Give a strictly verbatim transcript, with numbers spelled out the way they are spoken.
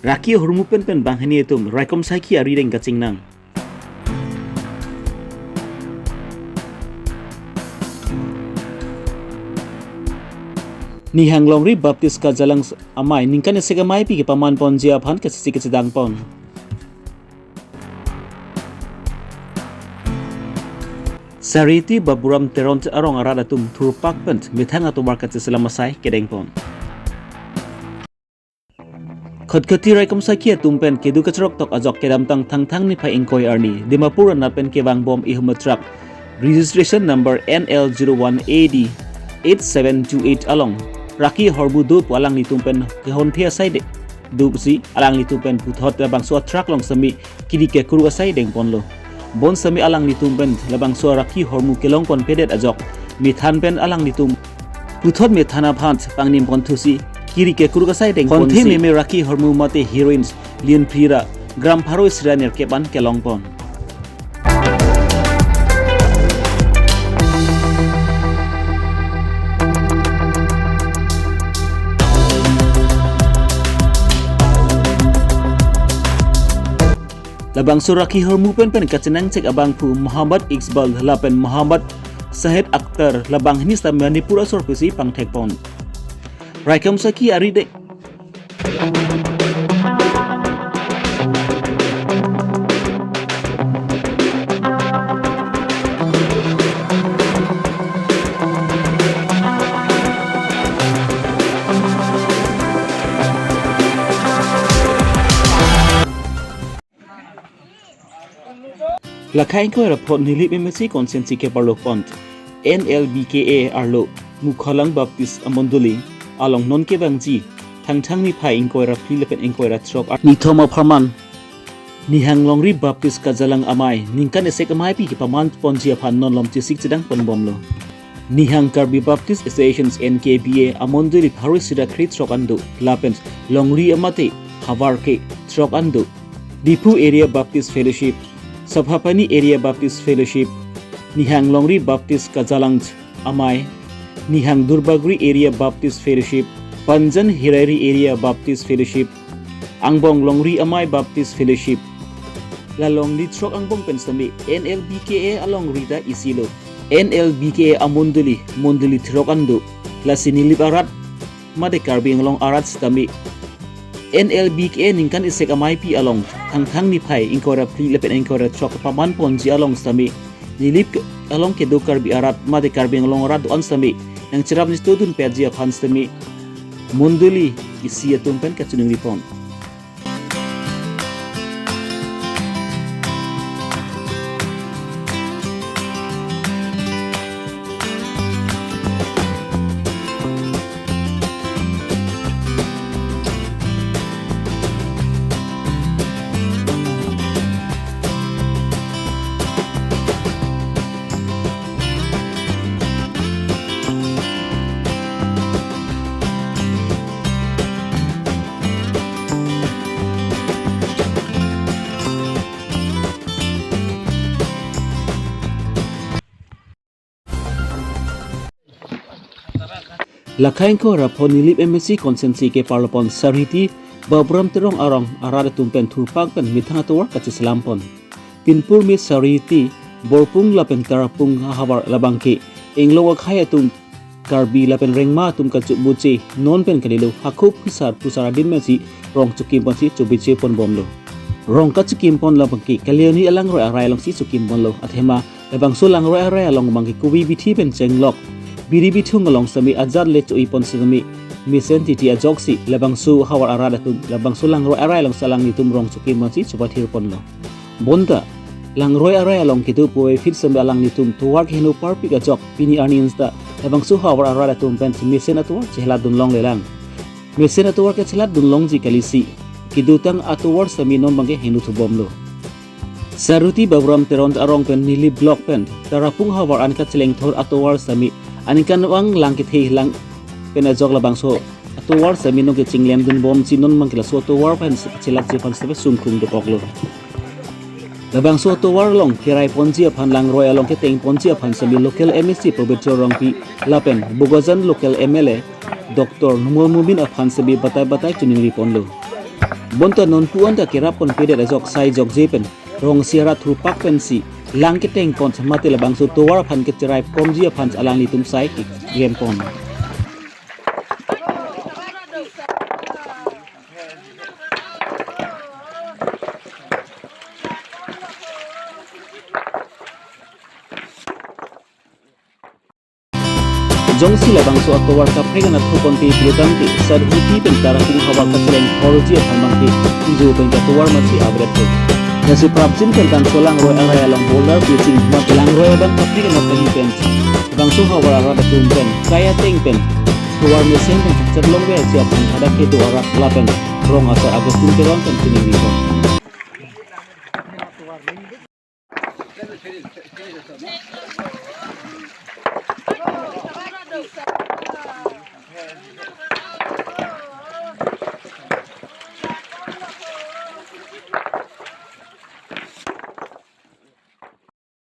Raki ahormu pen pen banghini atum raikom saikhi arideng kachingnang. Nihang Longri Baptist Kajalang Amei ningkan isek ameipi kepaman ponji aphan kachisi kachedang pon. Sariti Baburam Teron arong arat atum thurpak pen methang atovar kacheselam asai kedeng pon. Khatkhati raikom saikhi atum pen kedo kachrok tok ajok kedamtang Thangthang niphai ingkoi arni Dimapur anat pen kevang bom ihum truck registration number N L zero one A D eight seven two eight along raki ahormu do pu alanglitum pen kehonthe asai de do pusi alanglitum pen puthot labangso a truck along sitame kiri kekruk asai deng ponlo. Bonsitame alanglitum pen labangso raki ahormu kelong ponpedet ajok methan pen alanglitum puthot methan aphan pangnim ponthusi kiri kekruk asai deng ponsi honthe meme raki ahormu mate heroines lin phli ra gram pharo isi ra nerkep an kelong pon. Labangso raki ahormu pen pen kachenangchek abangphu Muhammad Iqbal lapen Muhammad Shahid Akhtar labang hini sitame Manipur asor pusi pangthek pon. Raikom saikhi arideng. Lakhai ingkoi ra pho Nilip M A C constituency keparlo pon N L B K A arlo Mukholang Baptist Amondoli along non kevangji Thangthang niphai ingkoi ra phli lapen ingkoi ra throk ar- nithom apharman Nihang Longri Baptist Kajalang Amei ningkan isek ameipi kepaman ponji aphan non lom chesik chedang pon bomlo. Nihang Karbi Baptist Association N K B A Amondoli pharo isi ra krethrok an do lapen Longri amate havar ke throk an do. Diphu Area Baptist Fellowship, Saphapani Area Baptist Fellowship, Nihang Longri Baptist Kajalang Amei, Nihang Durbagori Area Baptist Fellowship, Panjan Hirairi Area Baptist Fellowship, Angbong Longri Amei Baptist Fellowship. La longri throk angbong pen sitame N L B K A alongri ta isi lo. N L B K A amondoli, mondoli throk an do. Lasi Nilip arat mate Karbi Anglong arat sitame N L B K A ningkan isek ameipi along Thangthang niphai ingkoi ra phli lapen ingkoi ra throk paman ponji along sitame Nilip ke-, along kedo Karbi arat mate Karbi Anglong arat do-an sitame nangcherap nistodun petji aphan sitame mondoli isi atum pen kachiningri pon. Lakhai ingkoi ra pho Nilip M A C constituency keparlo pon Sariti Baburam Terong arong arat atum pen thurpak pen methang atovar kacheselam pon. Pinpur me Sariti, Borpung lapen Tarapung ahavar labang ke Inglong akhei atum Karbi lapen Rengma atum kachuk buche non pen kalilo, hako phusar phusar adin pensi rong chukim ponsi chubiche pon bomlo. Rong kachukim pon labang ke kaliani alangroi arai alongsi chukim ponlo. Athema labangso langroi arai along abang ke kubi bithi pen chenglok biri bithung along sitame ajat le cho-i pon sitame mesen titi ajoksi labangso havar arat atum labangso langroi arai alongsi alanglitum rong chukim ponsi chubathir ponlo. Bonta langroi arai along kedo puvoiphit sitame alanglitum tovar keheno parpik ajok pini arni insta labangso havar arat atum pen mesen atovar chehelat dun longlelang. Mesen atovar kachelat dun longji kalisi kedotang atovar sitame non abang ke heno thubomlo. Sariti Baburam Terong arong pen Nilip block pen Tarapung havar an kachelengthor atovar sitame aningkanvang lang kethe lang pen ajok labangso atovar sitame non kachinglem dun bomsi non abang ke laso atovar pen chelatji aphan sitame sungkung dokoklo. Labangso atovar along kerai ponji aphan langroi along keteng ponji aphan sitame local M A C Pobitro Rongpi lapen Bokajan local M L A Doctor Numal Momin aphan sitame batai batai chiningri ponlo. Bonta non puan ta kerap ponpedet ajok sai jokje pen rong isi arat thurpak pensi lang keteng pon, mate labangso tovar aphan kecherai komji aphan alanglitum sai kekempon. Jongsi labangso atovar kaprek an athu ponpe pulo tangte, Sadhuti pen Tarapung havar kacheleng horji aphan bangke ijo pen katovar masi avedet po. Lasi prapjin pen Kanso Langroi arai along boulder placing mate langroi abang kaprek an aphan pen bangso havar arat atum pen kai ateng pen tovar mesen pen kacharlong ve aji aphan hadak kedo arat lapen rong asar Augustine Teron pen chiningri pon.